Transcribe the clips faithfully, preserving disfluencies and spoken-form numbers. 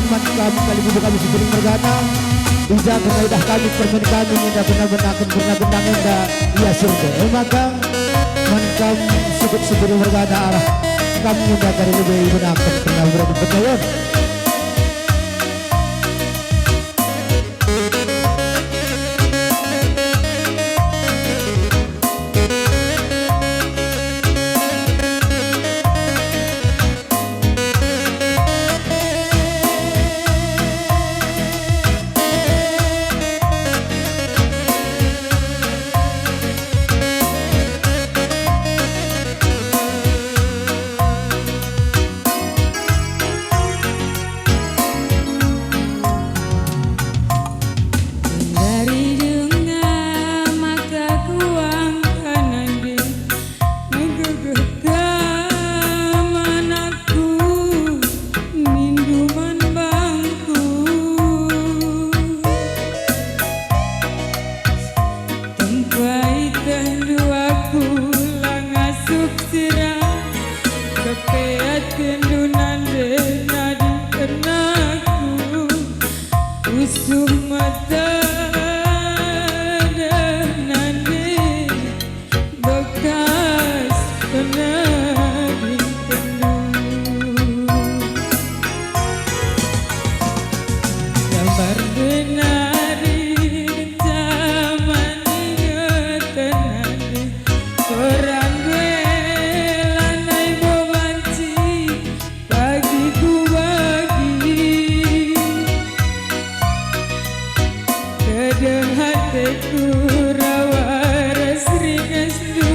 Man kam kalimbubu kami Situmorang mergana, i ja kerna idah kami permen kami enda pernah benaken pernah gendang enda ia sirende. E maka, man kam sukup Situmorang mergana arah kami enda kari lebe ibenaken pernah beradu percaya. Dari denga maka kuangka nande, megegeh kam anakku, nindu man bangku. Tempai tehndu aku la ngasup sirang, kepe atendu nande nadingken aku, pusuh mata deh nande bekas penadingkenndu. Gambar nari ngenca man ingeten nari, orang lanai bo banci pagi kubegi. Tedeh ateku rawa ras ringesndu,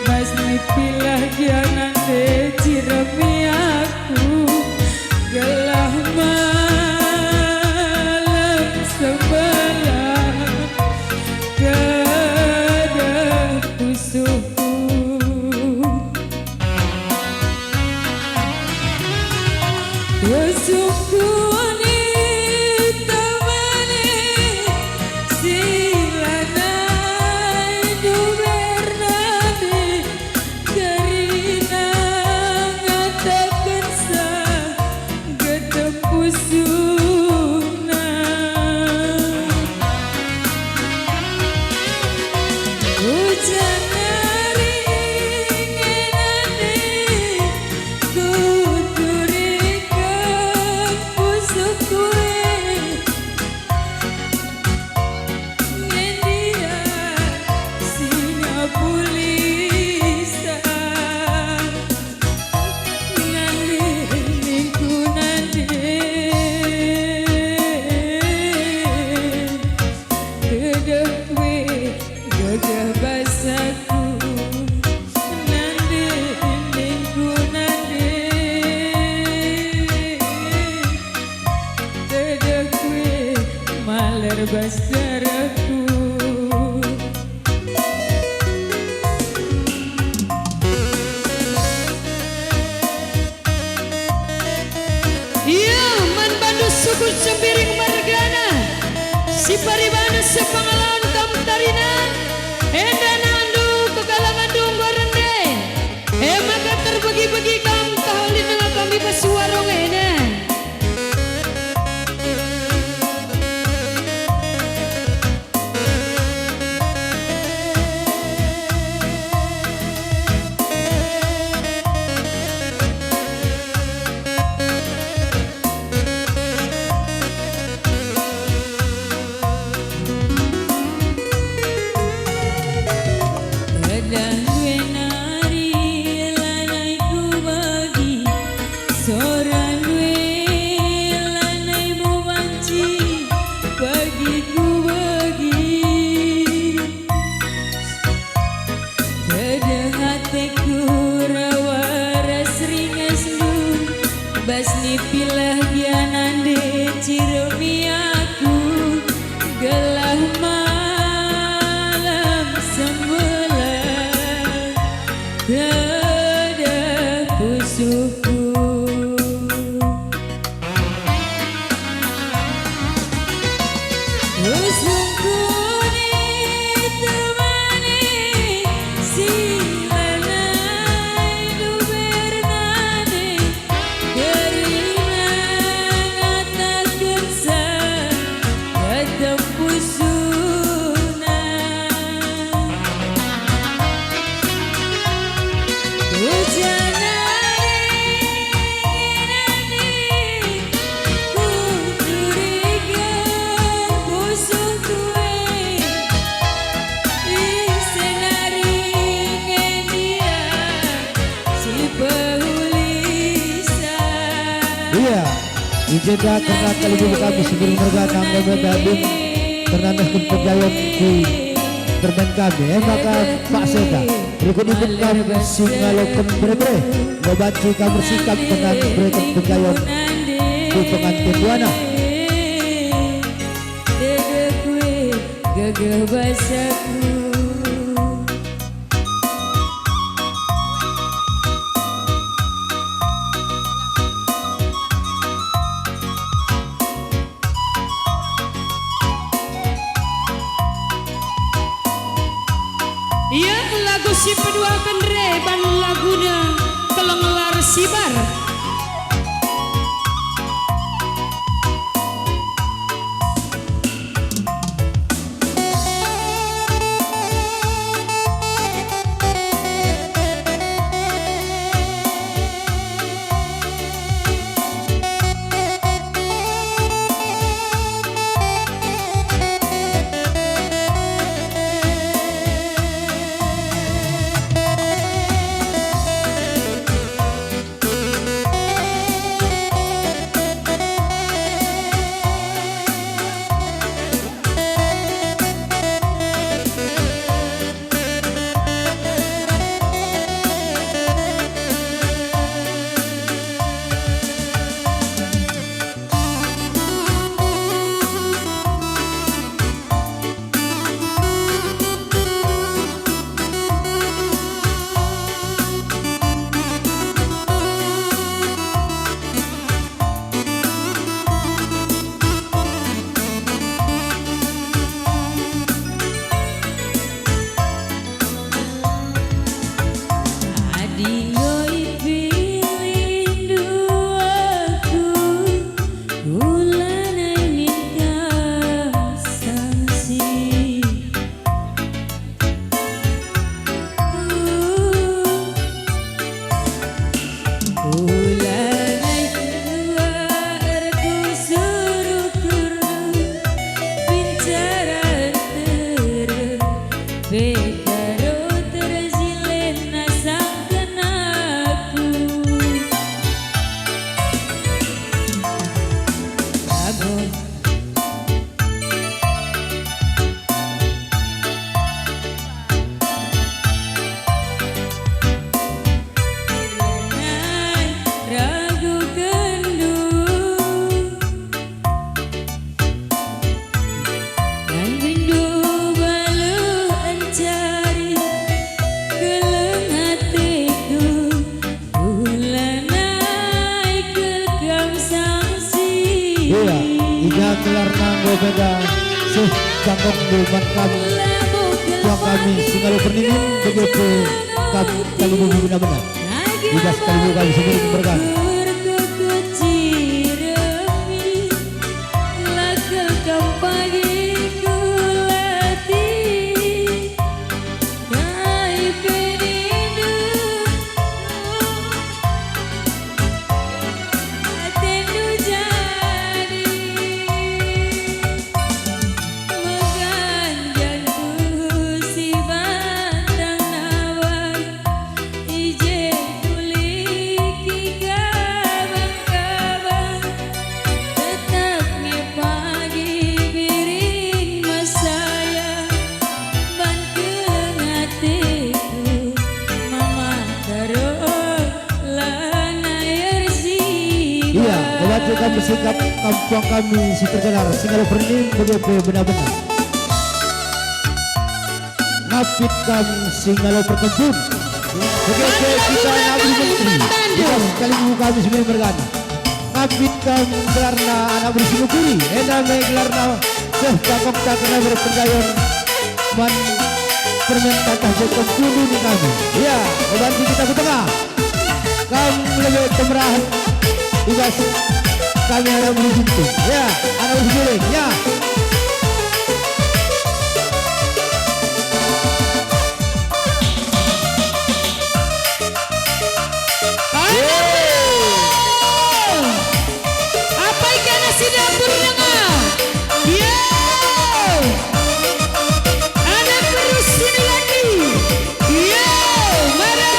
bas nipilah gia nande ciremi aku, gelah malem sembelah tedeh pusuhku. Tusungkun itemani si lanai nduber nande, kerina ngatakensa getem pusuhna. Ujar nari ngenani, kuturiken pusuhku e. Ngendia si ngapulisa. Nande ningku nande, tedeh we gegeh basaku. Nande ningku nande, tedeh we maler bas darahku. Ia man bandu suku Sembiring mergana, si paribanen sepangalawan kam tarina, enda nandu kekalangenndu enggo rende. E maka terbegi-begi kam taho lit denga kami bas warung enda. Pedang we nari lanai kubegi, soran we lanai bo banci pagi kubegi. Tedeh ateku rawa ras ringesndu, bas nipilah gia nande ciremi aku, gelah malem sembelah tedeh pusuhku. Usungkun itemani si lanai nduber nande, kerina Jenda kerna kalimbubu kami si ngiring mergana enggo menda dung kerna nehken penggayon ku permen kami. E maka paksa enda, rikut-ikut kami si ngaloken bere-bere, enggo banci kami ersikap kerna mereken penggayon ku penganten duana. Gegeh basaku. Ia lagu si peduaken re ban laguna Keleng Lar Sibar. Adi enggo ipilihndu aku, ulanai min kam sangsi. Ulanai tua erkusuruh turun, bicara terus, pe taro terjilin asangken aku. Ago. Ragu kendu, nganjundu balu encari keleng ateku. Ulanai kal kam sangsi. Ia, i ja gelarna enggo menda seh janggongndu man kami. Tuang kami si ngalo pernimin, bage pe kam kalimbubu benar-benar. I bas kalimbubu kami sendiri mergana. Berkekuci remi, la kal kam pagi kulatih. Kai pe nindu, atendu jadi meganjangku si bantang nawai. I je kuliki kabang-kabang, tetap nge pagi biring mesaya, ban keleng ateku mama taro lanai ersiba. Ia, obat kam bersikap kampung kami si terkenal, si ngalo pernimin, bage pe benar-benar. Ngapit kam si ngalo pertempun. Bage pe kita anak beri menteri. Kita sekali nunggu kami sebagai mergana. Ngapit kam gelarna anak beri sinukuri. Enda me gelarna seh takok tak kena berpenggayon man permen tatah je kempundu ni kami. Ya, bantu kita ku tengah. Kam lebe kemerahen i bas kami anak beri Ginting. Ya, anak beri Ginting. Ya. Anak beri. Apai kana si dapur denga? Yo! Anak terus sini lagi. Yo, mari.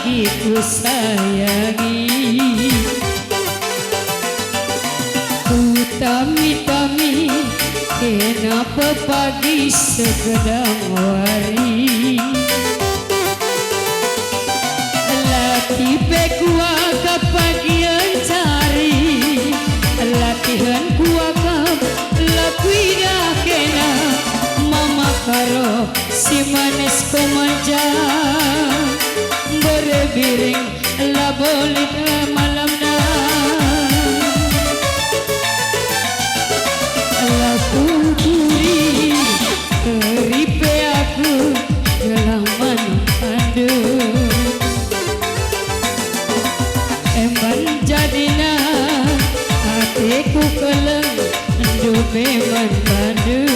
Kusayangi, kutami-tami kena pepagi sekedang wari. Latih pe kuakap pagi encari, latihen kuakap la kuidah kena, mama karo si manis ko manja, mbore biring labo lit malamna. La kuturi keripe aku gelah man bandu. Emban jadina ateku keleng ndume man bandu.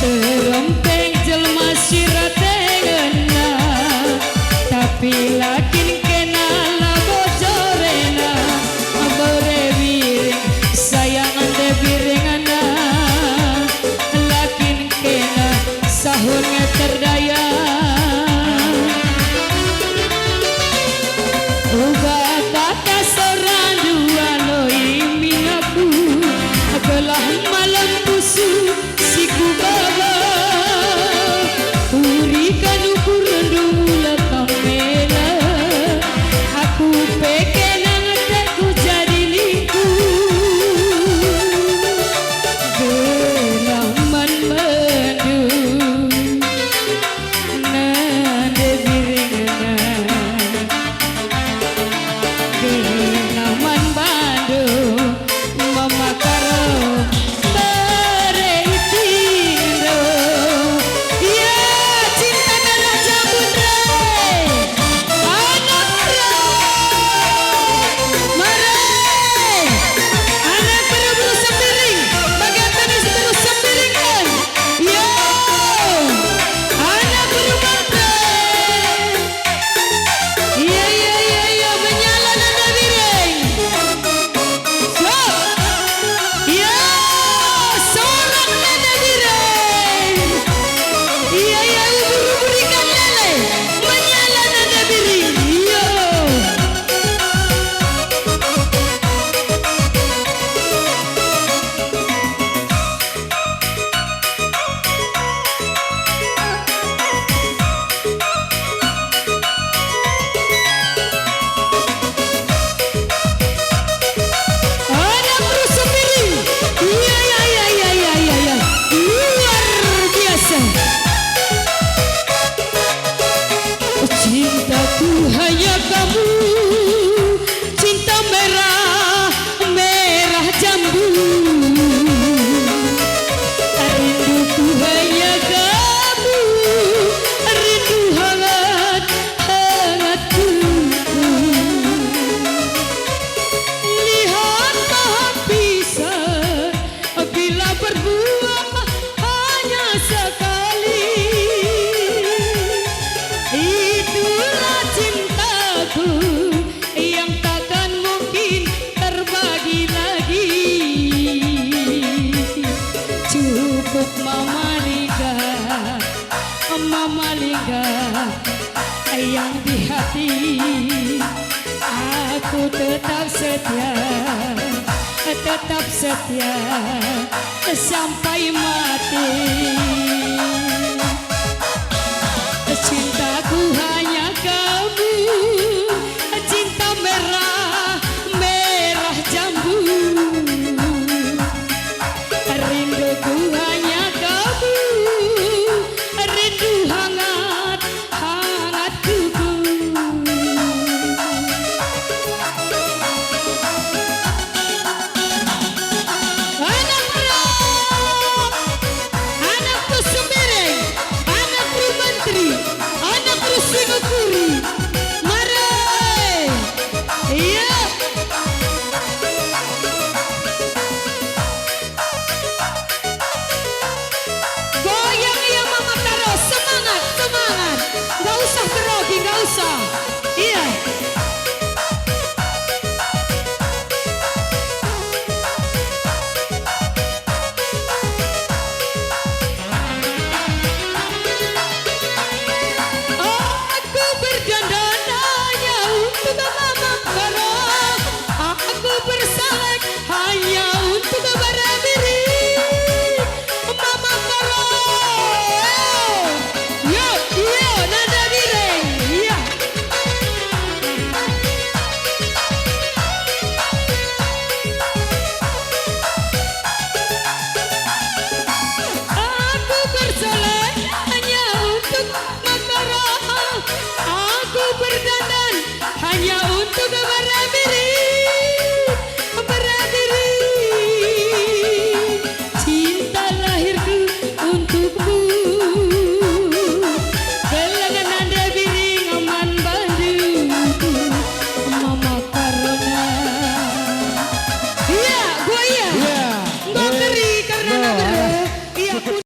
Nterem pe jelma si rate ngena, tapi la kin kena labo jorena. Mbore biring sayang ande biringana, la kin kena sahun nge terdaya. Uga kata sorandu alo iming aku, gelah malem pusu si kubaba. Uriken ukurndu mula kam mela, aku pe kena ngetekku jadi lingku. Gelah man bandu nande biringna. Gelah man bandu mama karo mbore itingdo. Ya, cinta darah Jambun re. Anak re. Mare. Anak beru-beru Sembiring. Bagaimana si beru Sembiring, eh? Yo. Anak beru Mante. Iya, iya, iya, iya, menyala nanda biring. Sok. Iya, sorak nanda biring. Iya, iya, ubur-ubur ikan lele, menyala nanda biring. Iya. Ada Bruce Piring. Iya, iya, iya. Luar biasa. Cintaku hanya kamu, cinta merah, merah jambu. Rinduku hanya kamu, rindu hangat, hangatku. Lihat pohon pisang, bila berbuah hanya sekali, itulah cintaku yang takkan mungkin terbagi lagi. Cukup Mama Lingga, Mama Lingga yang di hati. Aku tetap setia, tetap setia sampai mati.